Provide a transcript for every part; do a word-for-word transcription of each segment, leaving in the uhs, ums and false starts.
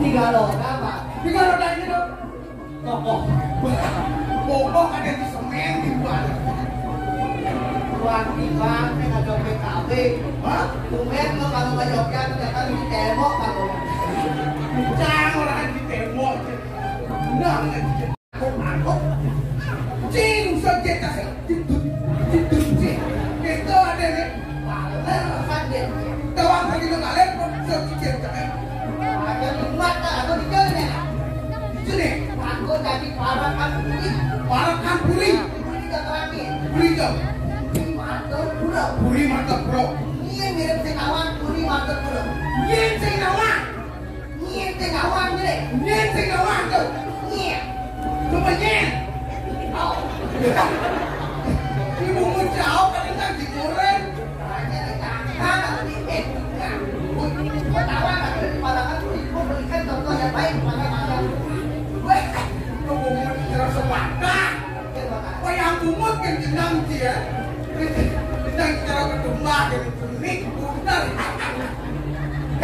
Tiga roda, Pak. Tiga roda ini dong. Kokoh. Kokoh ada di semen di luar. Wangi banget ada P K B. Hah? Tumben lo kalau ke Jogja datang di tembok kalau. Jangan orang di tembok. Nah, aku mabuk. Cing, sejak tas, cing, cing, cing. Itu ada nih. Baler kan dia. Tawang lagi lo baler, sejak tas. Ada di mata, ada di jalan ya. Itu nih. Aku tadi parakan puri. Parakan puri. Puri gak terangin. Puri gak. Puri mata pura. Puri mata pura. Ini mirip sekawan, puri mata pura. Ini sekawan. Nyén sing ngawang ngene? Nyén sing ngawang tuh? Nyén. Cuma nyén. Oh. Ibu mau jawab kan enggak digoreng. Hanya ada kata, tapi eh, enggak. Ketawa kan dari masyarakat, ibu berikan contoh yang baik kepada masyarakat. Weh, lu mau bicara sepatah. Wayang bungut kan jenang dia. Jenang cara berdomba, jadi benik, bener.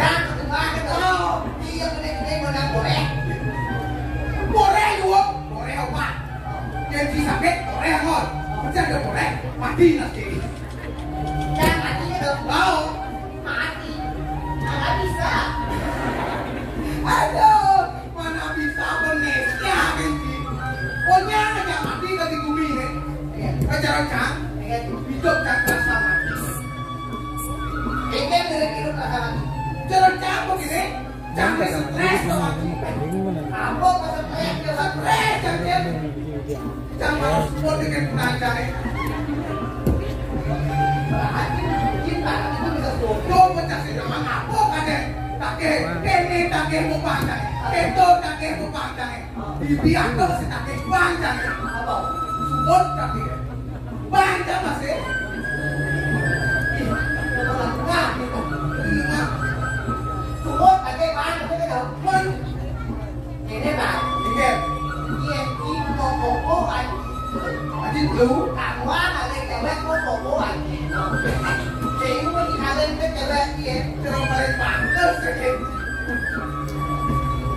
Dan kedua, oh, iya, gede-gede modal goreng. Goreng, Wong. Goreng apa? Yang disabet, goreng, Wong. Macam ada goreng, mati nanti. Dan matinya dong. Mau. Mati. Mana bisa? Aduh, mana bisa benisnya, Genji? Pokoknya aja mati dari bumi, nih. Iya. Aja rencang. Iya. Hidup tak terasa mati. Ini yang dari hidup terasa mati. Aja rencang begini. Jangan stres, teman. Apa maksud stres? Jangan stres, jangan. Jangan harus support dengan pengajar, ya. Cinta itu bisa support. Tuh, pecah sih, jangan apa, kakek. Kakek, ini kakek mau panjang. Itu kakek mau panjang. Di piano sih kakek panjang. Apa? Support kakek. Baca, Mas, ya? Ih, kepala gua, gitu. Ini, Mas. Suwon, pakai bahan, pakai daun. Pun. Ini, Pak. Iya. Iya, ini mau koko, anjing. Anjing lu? Kamu ada cewek, mau koko, anjing. Jadi, mau dikalin ke cewek, iya. Cewek paling pantes, ya.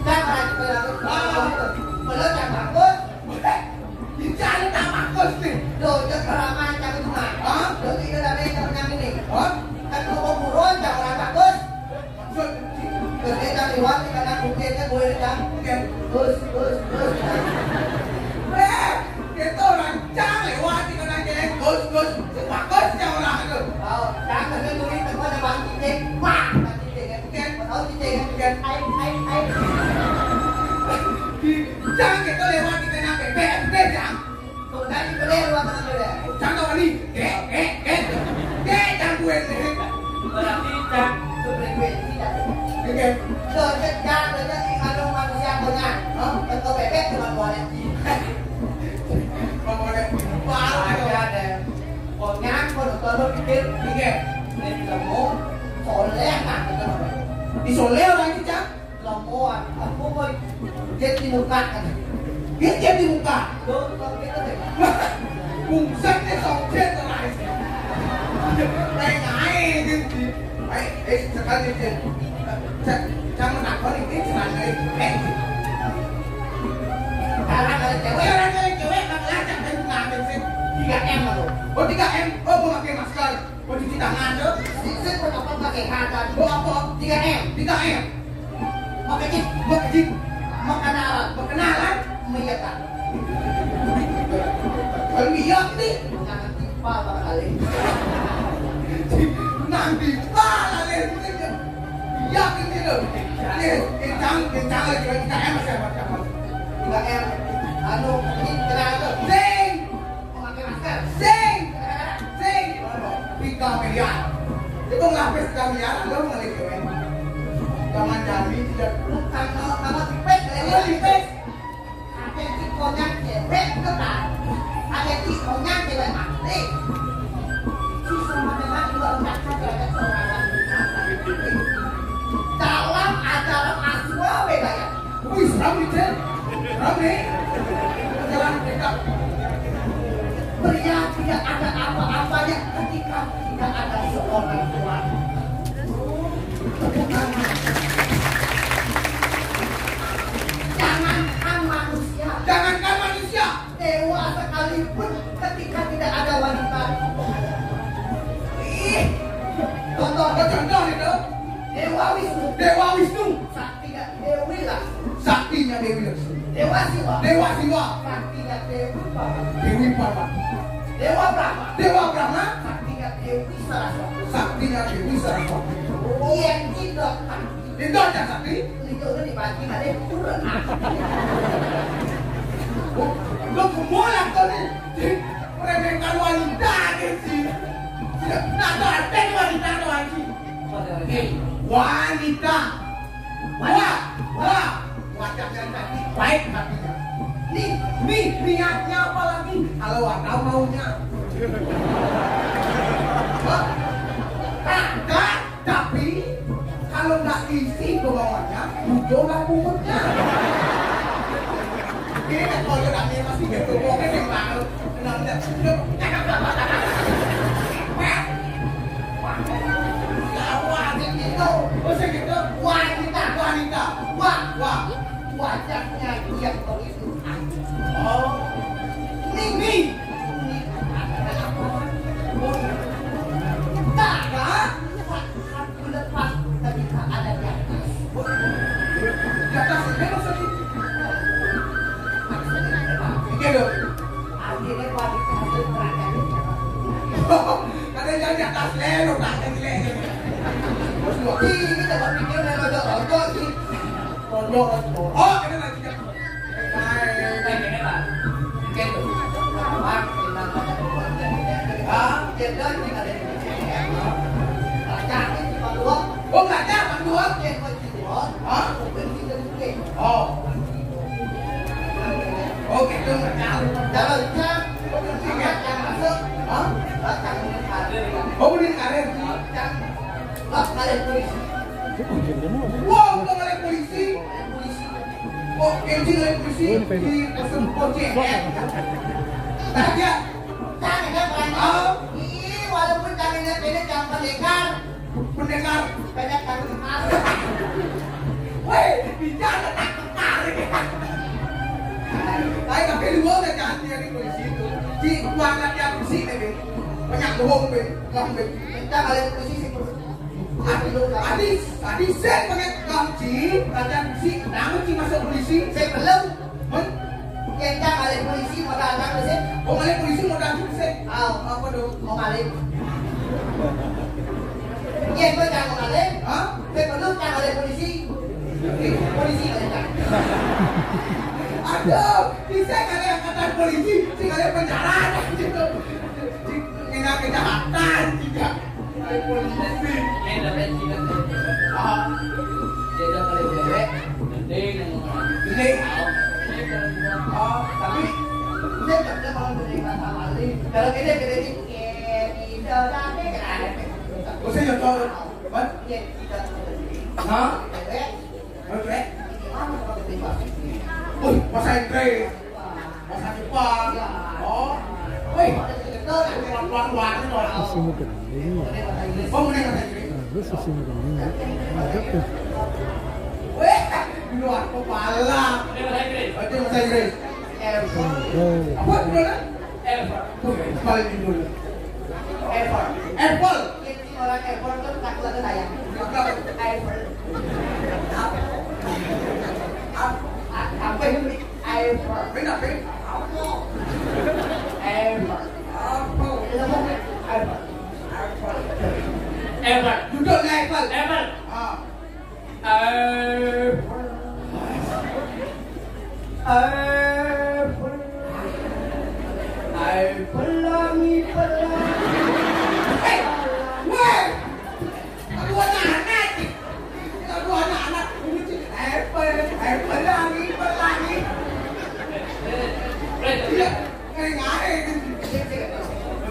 Dan, anjing, belum, belum, belum, yang bagus. Dicari tak bagus nih. Loh, ya keramaan cari cuma. Hah? Loh, tidak ada yang cari yang ini. Hah? Kan mau buruan, cari orang bagus. Maksud? Kerja cari uang, di kanan bukitnya gue di dalam. Oke. Bus, bus, bus. Eh, itu orang cang lewat di kanan jalan. Bus, bus. Bagus ya orang itu. Oh, jangan sampai duit tempat ada bang Cicing. Wah, bang Cicing ya. Oke. Tahu Cicing ya. Oke. Hai, hai, hai. Di Cang, kita lewat di tengah B P M P, Cang. Tuh, tadi gede lu apa namanya? Cang, apa nih? Eh, eh, eh. Eh, Cang, gue nih. Berarti, Cang, itu frekuensi, Cang. Oke. Tuh, Cang, Cang, Cang, yang ngandung manusia punya. Hah? Bentuk bebek cuma dua F G. Bang, boleh. Parah, ya. Ada. Pokoknya, kalau kalau pikir, oke. Ini ketemu, soleh, nah, gitu. Di soleh orang ini, Cang. Lamongan, aku mau jadi muka kan. Dia jadi muka. Lo, lo gitu deh. Bungsat nih, songket, guys. Naik, naik, gitu. Baik, eh, sekali, gitu. Ca-, jangan apa nih, ini celana, eh, eh. Sekarang ada cewek, orang ada cewek, nggak kelihatan, kan, nggak ada sih. Tiga M apa? Oh, tiga M. Oh, mau pakai masker. Mau cuci tangan tuh. Sisir mau apa pakai kata? Mau apa? Tiga M, tiga M. Makajit, makajit, makanalan, makanalan, mayakan. Kalau iya ni, jangan timpal barangkali. Nang timpal alih. Iya ni tu. Alih, kencang, kencang lagi, tiga M masih macam. Tiga M, anu, ini kenal tu. Sing. Memakai masker. Sing. Sing. Tiga miliar. Itu lapis tiga miliar, lo mengalih kewin. Zaman jami tidak. Bukan kalau, kalau tipis, kalau tipis. Ada di konyak cewek tu kan. Ada di konyak cewek mati. Susah memang dua empat saja ada seorang. Dalam ajaran Asura bedanya. Wih, seram ni, Cel. Seram ni. Jalan dekat. Pria tidak ada apa-apanya ketika tidak ada seorang tuan. Jangankan manusia. Jangankan manusia. Dewa sekalipun ketika tidak ada wanita. Ih, contoh. Oh, contoh itu. Dewa Wisnu. Dewa Wisnu. Saktinya Dewi Laksmi. Saktinya Dewi Laksmi. Dewa Siwa. Dewa Siwa. Saktinya Dewi Parwati. Dewi Parwati. Dewa Brahma. Dewa Brahma. Saktinya Dewi Saraswati. Saktinya Dewi Saraswati. Yang tidak sakti. Tidak ada sakti. Itu udah dipancing ada kurang. Lo semua lah kau ni. Meremehkan wanita ni sih. Tidak ada wanita tu, Haji. Wanita. Wah, wah. Wajah yang cantik, baik hatinya. Ni, ni, niatnya apa lagi? Kalau ada maunya. Hah? Tak ada, tapi kalau nggak isi kemauannya, muncullah punggungnya. Ini kan kalau nggak masih gitu, pokoknya yang tahu. Wah, gitu. Wanita, wanita. Wah, wah. Wajahnya yang begitu. Oh. Ini, ini. Tak ada. Lepas ketika ada di atas. Di atas ini maksudnya? Oke, loh. Akhirnya wanita itu berada di atas. Ada yang di atas, lelo, tak ada di lelo. Terus dua. Ini kita berpikir, lelo, ada rontok sih. Rontok, rontok. Oh, kita lagi jam. Hai, hai, ini, Pak. Oke, loh. Pak, kita ada. Hah? Kita ada. Oh, nggak ada, Bang Duo. Hah? Oh. Oh, gitu, nggak tahu. Kalau Cang, Cang masuk. Hah? Oh, udah karir. Cang. Wah, karir polisi. Wah, udah karir polisi. Oh, Kenji karir polisi. Di Pasar Pojok. Nah, dia. Cang, dia berani. Oh. Ih, walaupun Cang ini pendek, Cang pendekar. Pendekar. Pendek tapi separuh. Weh, bicara tak tertarik. Tapi, tapi lu mau nggak ganti dari polisi itu? Di warna yang besi, tapi banyak bohong, be. Kan, be. Kita kalau polisi sih, tadi, tadi saya pakai kunci, badan besi, kenapa sih masuk polisi? Saya belum. Hah? Yen tak ngalih polisi modal tak sih? Oh, ngalih polisi modal juga sih. Ah, apa dong? Mau ngalih. Yen gue tak mau ngalih, hah? Gue perlu tak ngalih polisi. Polisi ngalih tak. Aduh, bisa ngalih angkatan polisi, si ngalih penjara gitu. Kena kejahatan juga. Polisi. Yen dapet cinta. Ah. Dia dah kali cewek, mending. Mending. Oh, tapi saya tak ada malah menerima sama Ali. Kalau kita kita ini, kita dah ada. Usah ya, Pak. Pak? Iya, kita tahu. Hah? Cewek. Oke. Wih, bahasa Inggris. Bahasa Jepang. Oh. Wih, luar-luar, luar. Sesungguhnya. Oh, benar bahasa Inggris. Nah, lu sesungguhnya. Ada tuh. Wih, di luar kepala. Bahasa Inggris. Oke, bahasa Inggris. Oh. Apa, benar? Ever. Wih, paling dulu. Ever. Apple. Orang Ever tuh takut ada saya. Apa? Apa? Apa ini? Apa? Ini apa? Apa? Apa? Apa? Apa? Apa? Apa? Duduk lah, Apple. Apple. Ah. Apple. Apple. Apple, pelangi, pelangi. Eh, weh. Aku anak-anak. Aku anak-anak. Ini sih, eh, pe-, eh, pelangi, pelangi. Iya, eh, ngae.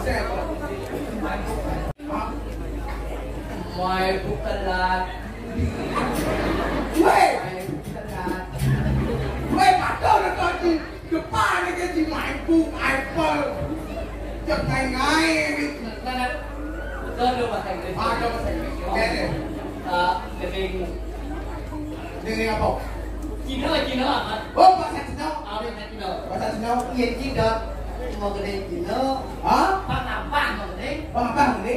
Saya apa? Hah? Mai bukalat. Weh. Mai bukalat. Weh, patut dah kau di depan ni ke si mai bu, Apple. Jangan ngae-ngae ni. Nah, nah. Betul tu bahasa Inggris. Ah, tu bahasa Inggris. Okey, okey. Ah, lebih Dengan apa? Cina, Cina amat. Oh, bahasa Cina. Ah, bahasa Cina. Bahasa Cina. Iya, Cina. Mau kena Cina. Hah? Bang apa mau kena? Bang apa mau kena?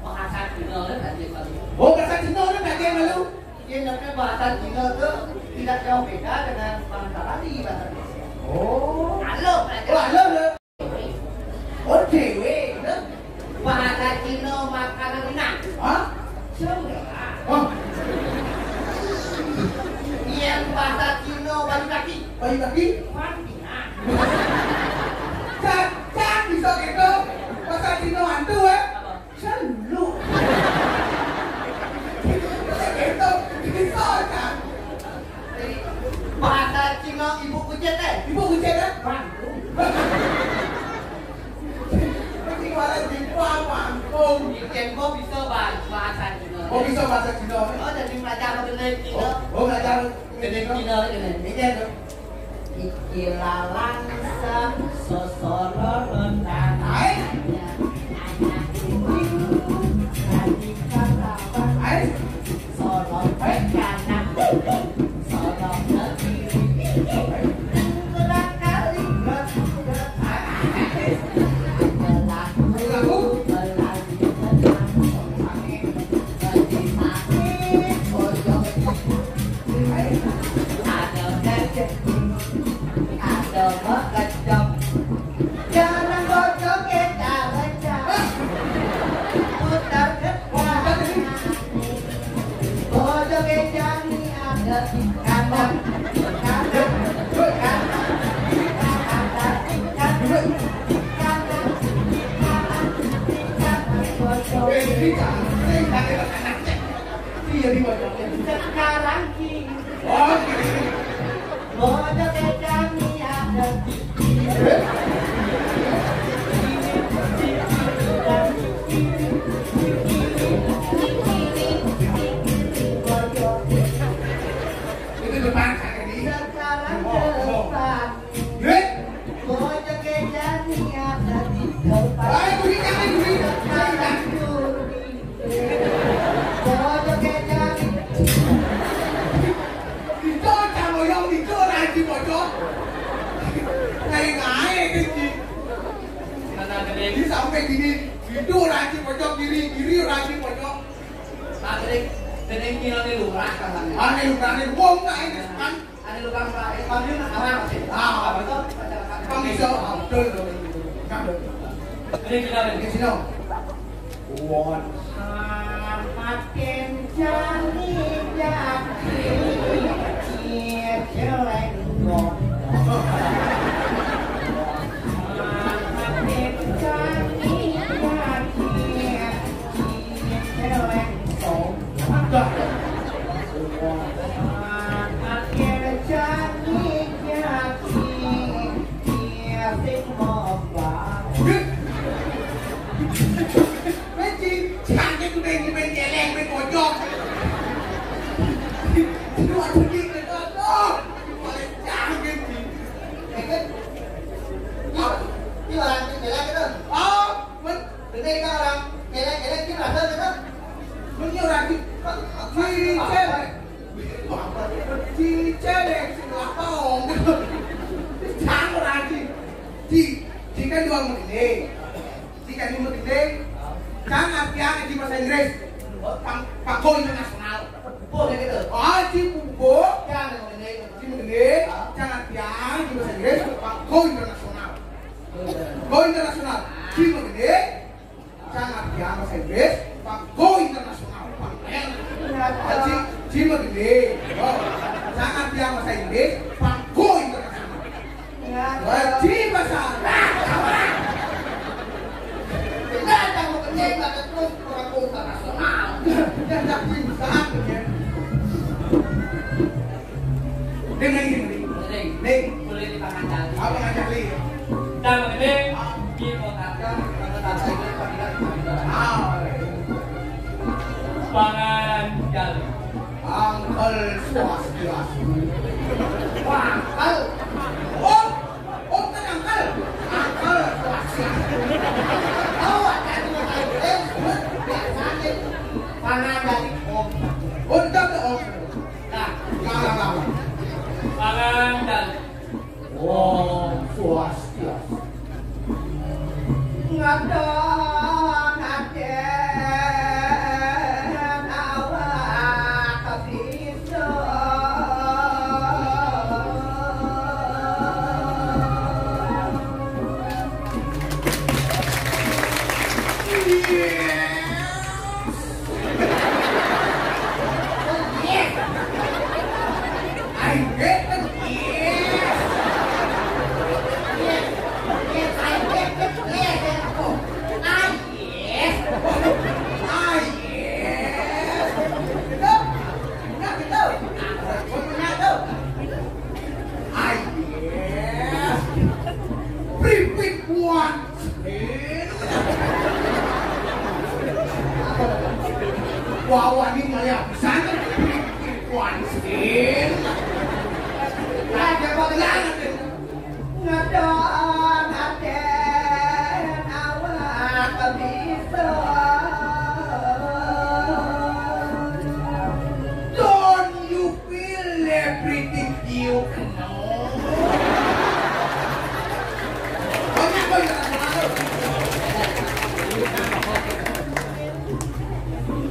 Bahasa Cina tu tadi malu. Oh, bahasa Cina tu tadi malu. Iya, tapi bahasa Cina tu tidak jauh beda dengan bahasa tadi, bahasa Indonesia. Oh. Halo, pelajar. Oh, halo, halo. Oh, dhewe, lho. Bahasa Cina makanan enak. Hah? Semua. Oh. Yang bahasa Cina baju kaki. Baju kaki? Pantina. Cak, cak, bisa gitu. Bahasa Cina hantu, eh? Apa? Celuk. Bisa gitu. Bisa, cak. Bahasa Cina ibu kucing, eh? Ibu kucing, eh? Bangkung. Mesti bahasa Jepang, bangkung. Ibu kucing kok bisa bah-, bahasa Cina? Oh, bisa bahasa Cina, eh? Oh, jadi belajar bahasa Cina. Oh, oh, belajar bahasa Cina. Cina, Cina. Ini, tuh. Iki lalang sesoro rondangannya. Anak ibu, tadi kata apa? Ayo. Solo kanan, solo ke kiri. Kurang kali, kurang, kurang. Berlaku, berlaku, berlaku. Ada gajah, ada gajah. Jangan bocor kita baca. Putar ke kanan. Bocor ke jani ada di kanan. Kanan, kanan, kanan, kanan, kanan, kanan, bocor. Iya, di bocor. Sekarang kiri. Oh, kiri. Bocor ke jani ada di Itu depan saya ini. Sekarang depan. Duit. Bocor ke jani ada di depan. Ayo, duit, jangan duit. Sekarang duri. Bocor ke jani. Itu cang oyong itu rajin bocor. Kayak ngae, Dek. Ini sampai gini, itu rajin pojok kiri, kiri rajin pojok. Nah, jadi, jadi kira ni lurah katanya. Ane lurah ni, wong nak ini kan. Ane lurah, lurah, eh, kami nak arah masih. Ah, betul. Kami bisa, ah, betul, betul, betul. Nah, betul. Jadi kita ada di sini. Wah. Makin jani jani, cie celeng kok. Makin jani jani, cie celeng kok. Makin jani jani, cie sing mobang. Weh, Ci, sakit udah ini main celeng, main pojok. Aduh, aduh, Ci, aduh, aduh. Paling canggih, Ci. Ya kan? Ini, ini orang celeng itu. Oh, men, bener kan orang celeng-celeng, Ci, rasa gitu. Men, ini orang Ci, Ci, celeng. Ci, celeng, Ci, apa, Om? Jangan orang Ci. Ci, Ci kan jual mending. Ci kan jual mending. Jangan artinya di bahasa Inggris. Pang, pang go internasional. Boleh gitu. Ah, ci bubo, ya, ada mengenai, ci mengenai, jangan biang, ci bahasa Inggris, pang go internasional. Go internasional. Ci mengenai, jangan biang bahasa Inggris, pang go internasional. Pang, eh, ah, ci, ci mengenai. Oh, jangan biang bahasa Inggris, pang go internasional. Wajib bahasa Arab. Tidak ada mau kecil, nggak terus orang kota nasional. Dia tak bisa, ya. Dia main sini. Ning. Ning. Boleh dipangan. Apa ngajak, Li? Dah, Ning. Di kota. Ah. Pangan, jalan. Angkel Swastiastu. Wah, angkel. Om, om kan angkel. Angkel Swastiastu. Tahu ada di kota itu, eh, biasanya. Pangan dari om. Oh, udah tuh om. Nah, lama-lama. Pangan dari Om Swastiastu. Ngadon aden awak bisa. Yes. Yes. I get it. Yes. Yes. Yes, I get it. Yes. Oh. Ah, yes. Ah, yes. Betul? Benar, betul. Benar, betul. Ah, yes. Pripit one. Wah, wah, ini maya pisan. Wah, sin. Ada apa lagi? Ngadon aden awak bisa. Don't you feel everything you know? Banyak, banyak.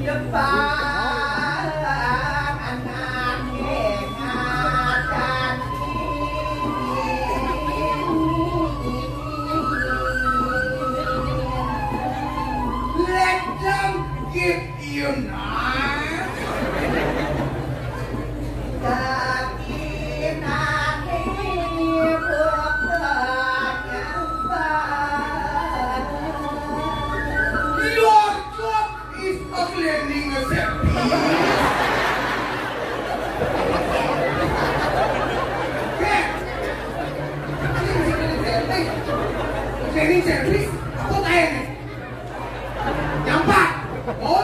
Depan anak ingatan. Let them give you knife. Tapi nanti bukannya. Your job is a cleaning service. Oke. Cleaning service, aku tanya nih. Nyampah. Oh,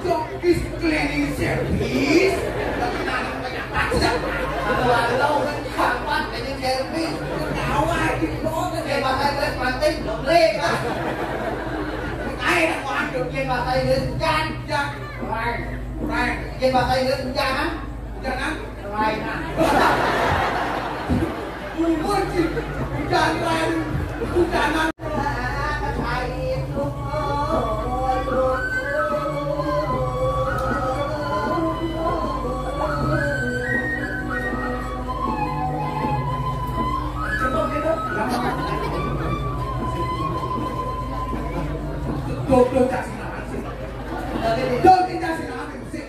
job is cleaning service. Tapi nanti nyampah, siap. Kalau ada orang nyampah, cleaning service. Ketawa, gitu. Oke, bahasa Inggris, manting, belum klik, lah. Ayo, aku aduk. Oke, bahasa Inggris, jan, jan. Right. Right. Oke, bahasa Inggris, jangan. Jangan. Right. Hujan, hujanan. Tuh, tuh, Cak Sinaman sih. Tuh, Cak Sinaman sih.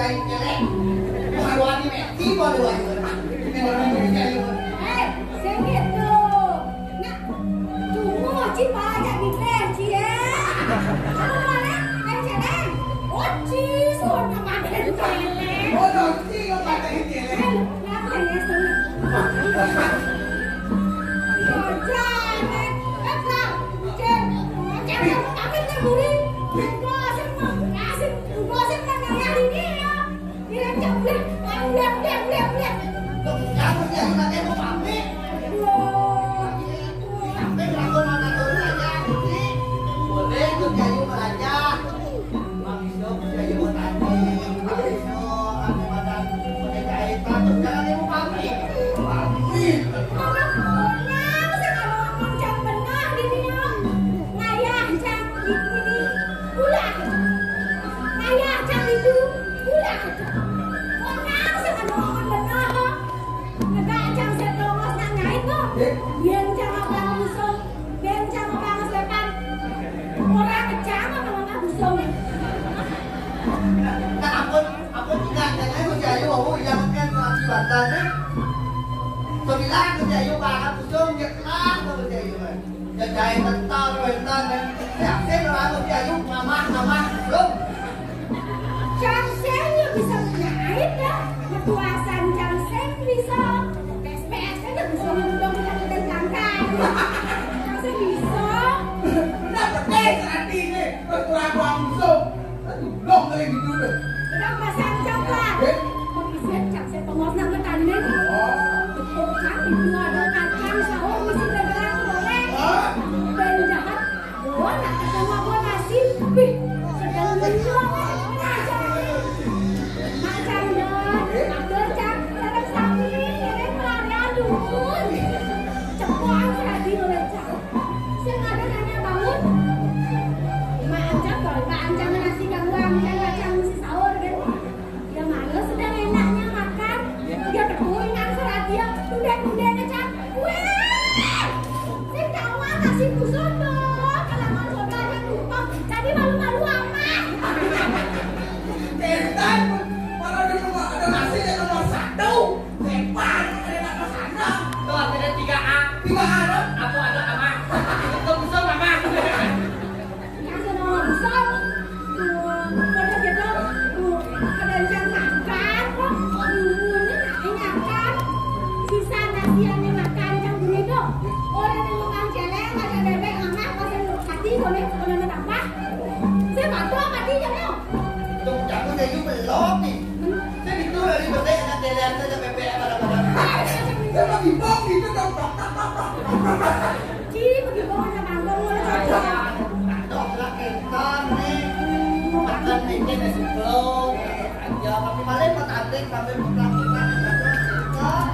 Célék. Maruani Messi, maruani. Maruani Messi, ayo. Eh, sing gitu. Nak, cuma ci pajak di teh, ci, eh. Apa mana? Kan célék. Oh, ci, suara makan célék. Oh, no, ci, lo makan célék. Eh, ngapa ya, suara? Bocah, eh, eh, Bang, Cil, Cil, pamit lah, Buri. Gua asik, Bang, asik. Gua asik, Bang, ngayah ini, ya. Iya, Cil, udah. Ah, udah, udah, udah, udah. Tuh, kamu jangan pakai mau pamit. Wah. Sampai berapa mana turun aja, Buri. Boleh, tuh, kayu belanja. Bang Iso, ya, ya, Bang Adi. Bang Iso, anu, Madam, pakai jahit, Bang. Jangan ibu pamit. Pamit. Pokoknya, saya kalau ngomong jam benar gini, ya. Ngayah jam ini, ulah. Ngayah jam itu, ulah. Pokoknya, saya kalau ngomong benar, ya. Negak jam saya tongos nak nyait, ya. Yén jam abang busung, yén jam abang sepan. Orang kejam apa mama busung? Nah, ampun, ampun, ingat, jangan Gus Yayu, aku ingatkan lagi bantal, nih. Sebilang Gus Yayu, barang busung, nyeklak Gus Yayu, kan. Jajai kental, kental, kan. Yakin orang Gus Yayu, mamah, mamah, belum. Cang Seng ya bisa menyait, ya. Ketuasan Cang Seng bisa. P S P S kan ya bisa ngundang kita ke Cangkang. Cang Seng bisa. Nah, betul, artinya. Berkurang langsung. Aduh, belum kali gitu, deh. Udah pasang coklat. Eh? Pengisian cap saya pengos nak bertanding. Oh. Betul kan, itu ada kacang sahur mesti dagang boleh. Hah? Penjahat. Oh, nak ketemu gua nasi. Wih, sedang menyuap. Aja. Macam dah. Ada cak, ada sapi. Ini pelarian dulu. Cepuan tadi oleh cak. Sing ada nanya bangun. Mak Ancam, kalau Mak Ancam nasi gangguan, kan Ancam mesti sahur, kan? Ya, mana sedang enaknya makan. Ya, betul, nang seradia. Tunda-tunda, Ancam. Weh! Sing kawan nasi busuk, dong. Kalau mau coba aja tumpah. Jadi malu-malu amat. Setan, kalau di rumah ada nasi, ya nomor satu. Setan, ada nama sana. Tuh, ada tiga A. Tiga A, dong? Apa ada ama? Itu busuk ama. Yang semua busuk. Tuh, pada gitu. Tuh, ada yang makan, kok. Ini makan. Sisa nasi yang dimakan, yang bunyi tuh. Orang yang makan celeng, ada bebek, ama, pas yang hati, konek, konek apa? Saya bantu apa dia, Cok? Tuh, jago saya juga belum nih. Saya itu dari gede, anak delian saja bebek, apa, apa, apa. Saya bagi bom gitu, dong. Ih, bagi bom aja manggung, mulai aja. Dong, lah, entar nih. Makan nih, ini sebelum. Ya, tapi paling mau tanding sampai mau pelan-pelan, pelan-pelan, pelan-pelan.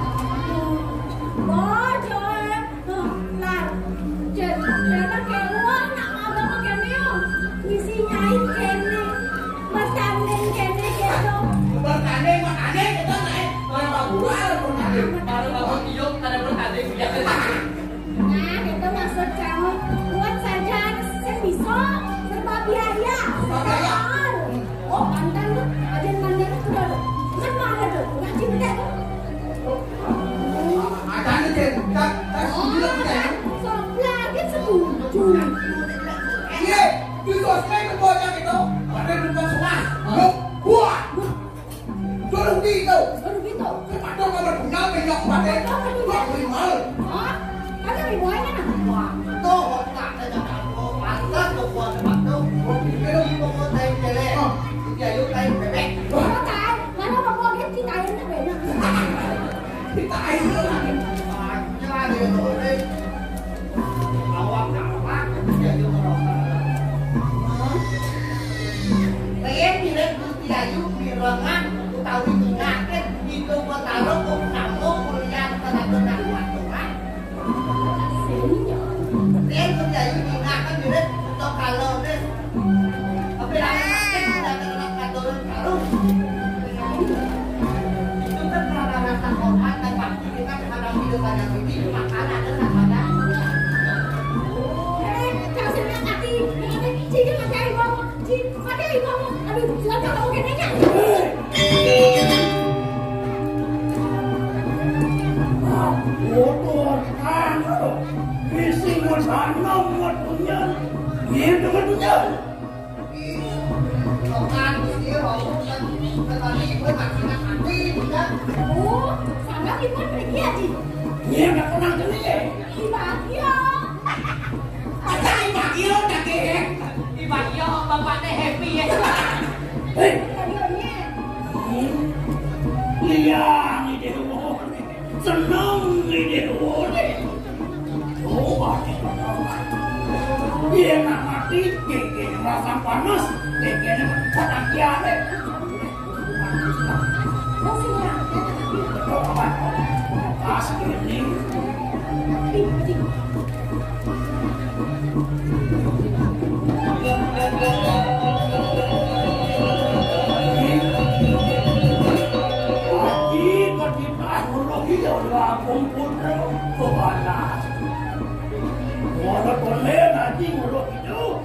Bocor. Tuh, Lar. Jen, ternyata kayak wah, nak magang kéné yo. Ngisi nyait kéné. Bertanding kéné, gitu. Bertanding, bertanding, kita naik. Orang Papua ada bertanding. Baru bawa tiup, ada bertanding. Nah, itu maksud kamu. Kuat saja, saya bisa. Serba biaya. Serba biaya. Oh, mantan tuh. Ada mantan tuh. Kan mana tuh? Ngaji bener tuh. Ada nih, Cen. Tak, tak setuju lah kita ya. Soplak, dia setuju. Iya, di sosmed itu banyak itu. Ada yang bukan suka. Loh, buah. Suruh gitu. Suruh gitu. Sepatu kalau punya, banyak pakai. Sepatu kalau punya. Kok beli mahal? Hah? Kan yang dibuatnya, nah. Tuh, tak ada, tak ada. Pantas tuh buat sepatu. Kalau di pokok tai cewek. Oh. Di ayu tai bebek. Wah. Kok tai? Mana pokoknya ceritain tuh beda. Ceritain tuh. Panjang ya, tuh, eh. Awak apa? Di ayu merokok. Hah? Pengen mirip Gusti Ayu, mirengan, utawi nyingakin, itu bertaruh, kok kamu kuliah, tenaga, tenaga, tenaga. Sing Oh, sana di mana lagi ya, Di? Iya, nggak pernah geli ya. Di Bagio. Ada di Bagio, tadi ya. Di Bagio, bapaknya happy ya. Hei. Bagionya. Lihat ini, Dewo. Seneng ini, Dewo. Coba deh. Iya, nak mati, gigi merasa panas, giginya pada kiamat.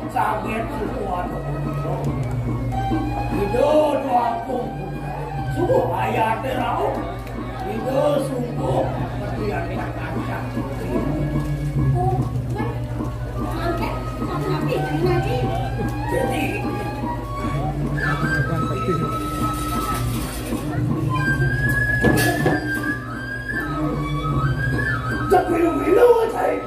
Saget suku anak. Ida doa kumpul. Sungguh ayah teh rauh. Ida sungguh berdiam kancah. Oh, kan, angkat, tapi tapi lagi. Jadi, tak minum-minum, cai.